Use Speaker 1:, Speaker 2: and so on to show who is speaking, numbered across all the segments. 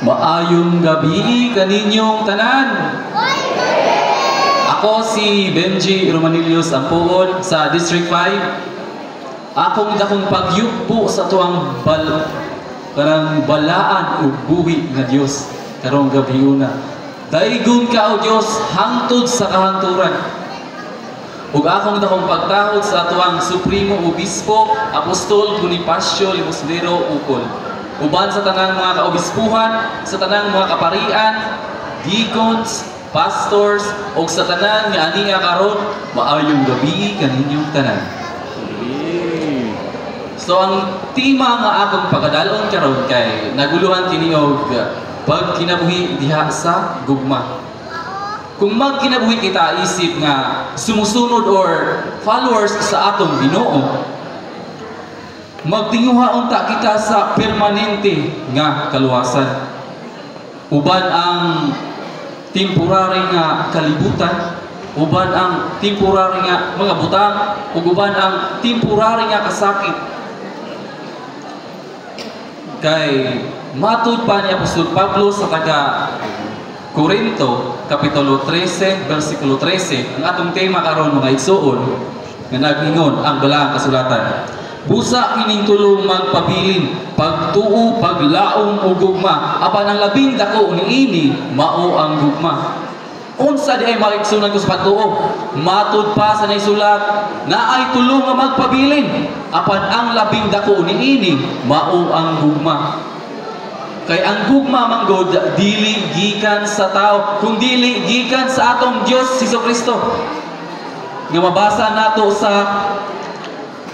Speaker 1: Maayong gabi kaninyong tanan. Ako si Benji Romanilios Ampuon sa District 5. Akong dakong pagyugpo sa atuang kanang balaan ug buhi nga Dios karong gabiuna. Daygon ka, O Dios, hangtod sa kahangturan. Ug akong dakong pagtahod sa atuang Supremo Obispo, Apostol Bonifacio Limosnero Ukol. Uban sa tanang mga kaobispuhan, sa tanang mga kaparian, deacons, pastors, ug sa tanan nga ania karon, maayong gabi kaninyong tanan. So ang tema nga akong pagadalon karon kay naguluhan kini og pagkinabuhi diha sa gugma. Kung magkinabuhi kita isip nga sumusunod or followers sa atong Ginoo, magtinguha unta kita sa permanente nga kaluwasan. Uban ang temporary nga kalibutan, uban ang temporary nga mga butang, ug uban ang temporary nga kasakit. Kay matud pa ni Apostol Pablo sa taga Corinto, Kapitulo 13, versikulo 13, ang atong tema karon, mga igsuon, nga nag-ingon ang balaang kasulatan: "Busa kining tulong magpabilin, pagtuo, paglaom ug gugma. Apan ang labing dako niini mao ang gugma." Unsa diay, mga igsuonan ko sa pagtuo? Matud pa sa naisulat, naay tulo nga magpabilin. Apan ang labing dako niini mao ang gugma. Kay ang gugma manggod dili gikan sa tao, kung dili gikan sa atong Dios Hesus Kristo. Nga mabasa nato sa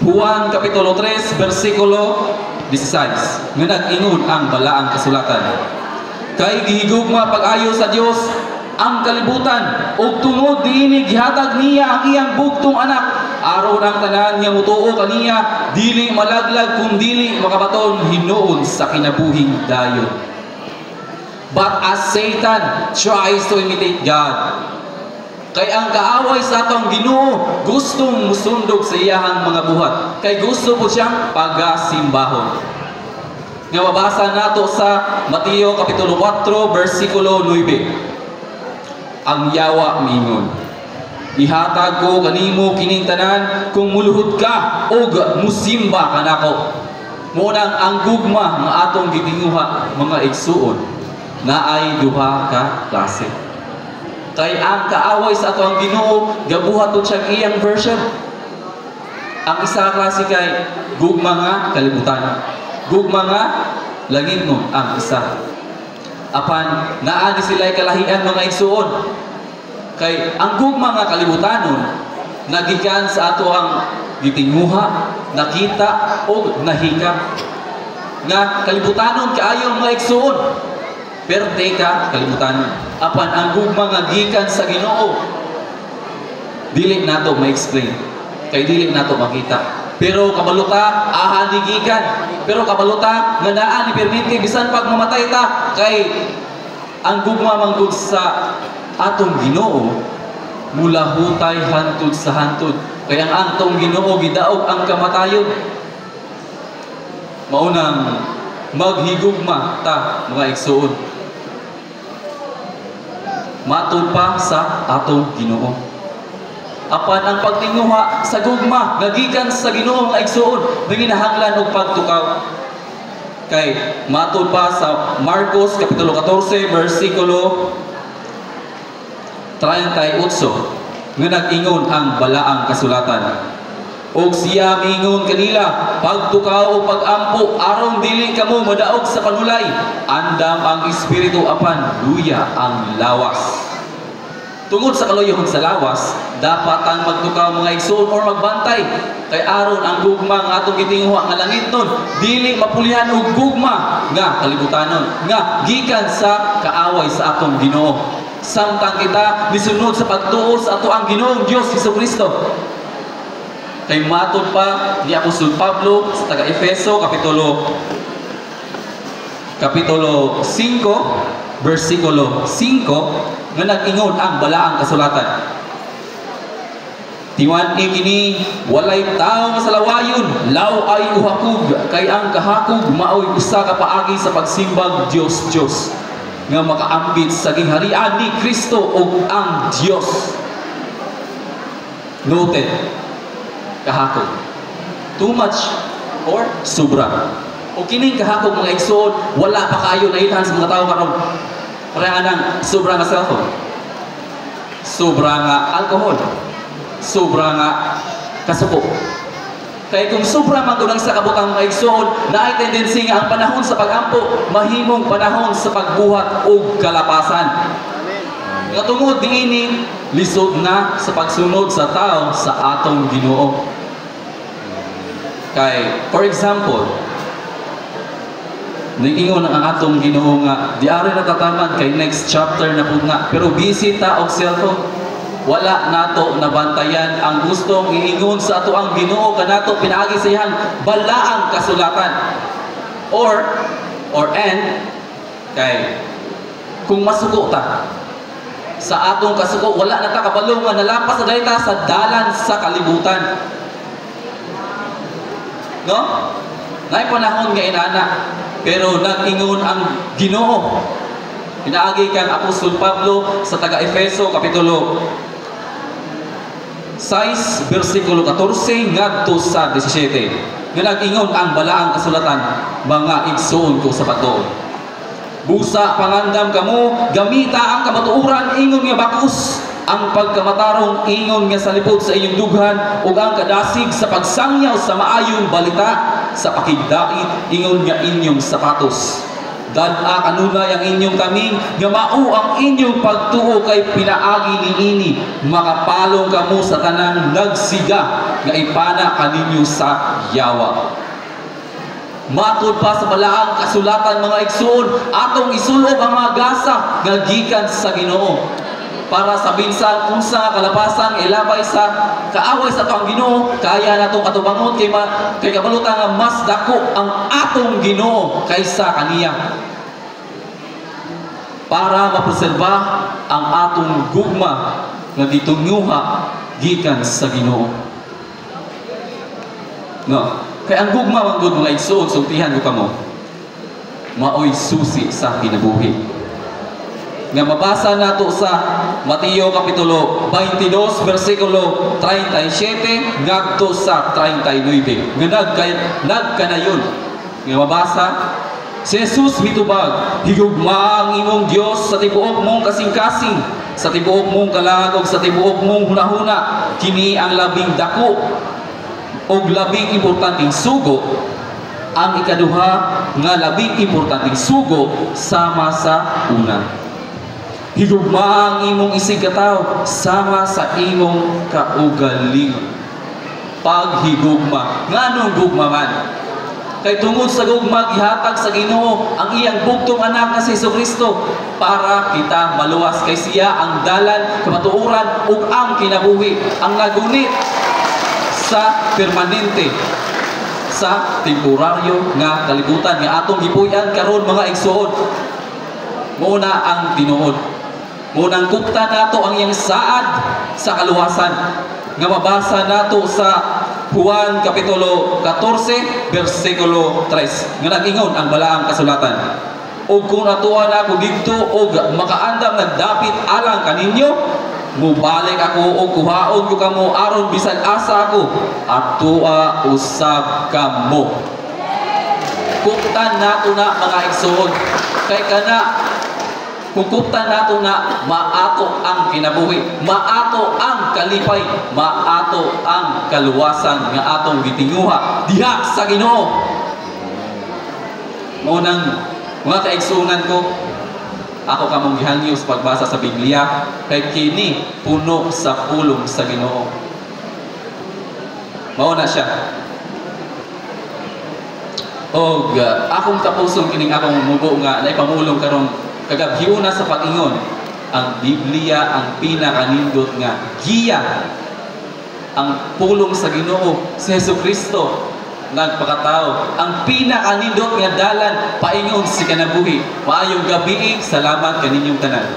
Speaker 1: Juan Kapitulo 3 versikulo 16 nga nag-ingon ang balaang kasulatan: "Kay gihigugma pag-ayo sa Dios ang kalibutan ug tungod niini gihatag niya ang iyang bugtong anak, aron ang tanan nga motuo kaniya dili malaglag kun dili makabaton hinuon sa kinabuhing dayon." But as Satan tries to imitate God, kay ang kaaway sa atong Ginoo gustong musundog sa iyahang mga buhat, kay gusto po siyang pagasimbahon. Nga mabasa nato sa Mateo Kapitulo 4 versikulo 9. Ang yawa mingon, "Ihatag ko kanimo kining tanan kung muluhod ka og musimba kanako." Mao nang ang gugma nga atong gitinguha, mga igsuon, naay duha ka klase. Kay ang kaaway sa ato ang Ginoo gabuhat to siyang iyang version. Ang isa ka klase kay gugma nga kalibutan. Gugma nga langit mo ang isa. Apan naa ni sila'y kalahian, mga igsuon. Kay ang gugma nga kalibutanon nagikan sa ato ang gitinguha, nakita og nahikam. Nga kalibutanon kaayo, mga igsuon. Perte ka kalibutanon. Apan ang gugma nga gikan sa Ginoo dili nato ma-explain. Kay dili nato makita. Pero kabalo ta aha ni gikan. Pero kabalo ta nga naa ni permente bisan pag mamatay ta, kay ang gugma manggod sa atong Ginoo mulahutay hantod sa hantod. Kay ang atong Ginoo gidaog ang kamatayon. Maunang maghigugma ta, mga igsuon. Matud pa sa atong Ginoo. Apan ang pagtinguha sa gugma nga gikan sa Ginoo, nga igsuon, nanginahanglan og pagtukaw. Kay matud pa sa Marcos Kapitulo 14 versikulo 38 nga nag-ingon ang balaang kasulatan: "Og siya miingon kanila, 'Pagtukaw o pagampo aron dili kamo madaog sa panulay. Andam ang espiritu apan luya ang lawas.'" Tungod sa kaluyahon sa lawas, dapat ang magtukaw, mga igsoon, or magbantay kay aron ang gugma nga atong gitinguha nga langit nun dili mapulihan og gugma nga kalibutanon nga gikan sa kaaway sa atong Ginoo, samtang kita nisunod sa pagtuo sa ato ang Ginoong Dios Hesukristo. Kay matod pa ni Apostol Pablo sa taga Efeso kapitulo 5 versikulo 5 nga nag-ingon ang balaang kasulatan: Timan-i kini, walay tao nga salawayon, law-ay o hakog, kay ang kahakog maoy usa ka paagi sa pagsimbag Dios Dios nga makaambit sa gingharian ni Kristo ug ang Dios. Noted, kahakog. Too much or sobra. O kining kahakog, mga igsoon, wala pa kayo nailhan sa mga tao karon. Pareha nang sobra nga cellphone. Sobra nga alcohol. Sobra nga kasuko. Kaya kung sobra man gud ang sa kabutang, mga igsoon, naay tendency nga ang panahon sa pagampo mahimong panahon sa pagbuhat og kalapasan. Nga tungod niini, lisod na sa pagsunod sa tao sa atong Ginoo. Kay, for example, niingon ang atong Ginoo nga diari na tataman kay next chapter na pud na, pero busy ta og cellphone. Wala nato nabantayan ang gustong iingon sa ato ang Ginoo kanato pinaagi sa iyang balaang kasulatan. Or and kay kung masuko ta sa atong kasuko, wala na ta kabalo nga nalapas na ta sa dalan sa kalibutan, no? Naay panahon nga inana, pero nag-ingon ang Ginoo pinaagi kang Apostol Pablo sa taga Efeso kapitulo 6 bersikulo 14 ngadto sa 17, nga nag-ingon ang balaang kasulatan, mga igsoon ko sa pagtuo. Busa pangandam kamo, gamita ang kamatuoran ingon nga bakus, ang pagkamatarong ingon nga salipod sa inyong dughan, ug ang kadasig sa pagsangyaw sa maayong balita sa pakigdait ingon nga inyong sapatos. Dad-a kanunay ang inyong taming nga mao ang inyong pagtuo, kay pinaagi niini makapalong kamo sa tanang nagsiga nga ipana kaninyo sa yawa. Matud pa sa balaang kasulatan, mga igsoon, atong isulob ang mga gasa nga gikan sa Ginoo para sa bisan unsa nga kalapasan ilabay sa kaaway sa atong Ginoo, kaya natong atubangon kay kabalo ta nga mas dako ang atong Ginoo kaysa kaniya, para mapreserba ang atong gugma nga gitunguha gikan sa Ginoo, no? Kay ang gugma man gud, mga igsoon, sultihan ko kamo, maoy susi sa kinabuhi nga mabasa nato sa Mateo kapitulo 22 bersikulo 37 ngadto sa 39, nga nagkanayon nga mabasa. Si Jesus mitubag, "Higugma ang imong Dios sa tibuok mong kasing-kasing, sa tibuok mong kalag ug sa tibuok mong hunahuna. Kini ang labing dako ug labing importanteng sugo. Ang ikaduha nga labing importanteng sugo sama sa una: Higugma ang imong isigkatawo sama sa imong kaugalingon." Paghigugma. Nganong gugma man? Kay tungod sa gugma, gihatag sa Ginoo ang iyang bugtong anak nga si Kristo para kita maluwas, kay siya ang dalan, kamatuoran ug ang kinabuhi, ang nagunit sa permanente sa temporaryo nga kalibutan nga atong gipuy-an karon, mga igsoon. Mao na ang tinuod. Mao nang kupta nato ang iyang saad sa kaluwasan nga mabasa nato sa Juan kapitulo 14 bersikulo 3, nga nag-ingon ang balaang kasulatan, "Ug kung atuan ako didto og makaandam nga dapit alang kaninyo, mubalik ako ug kuhaon ko kamo aron bisan asa ako, atua usab kamo." Kuptan nato na, mga igsoon, kay kana kung kuptan nato na, maato ang kinabuhi, maato ang kalipay, maato ang kaluwasan nga atong gitinguha diha sa Ginoo. Mao nang, mga kaigsuonan ko, ako kamong gihangyo sa pagbasa sa Biblia kay kini puno sa pulong sa Ginoo. Mao na siya. Og akong tapuson kining akong mubo nga naipamulong karong kagabhiuna sa pag-ingon: ang Biblia ang pinakanindot nga giya, ang pulong sa Ginoo, si Hesus Kristo nagpakatao, ang pinakanindot nga dalan paingon sa kinabuhi. Maayong gabi, salamat kaninyong tanan.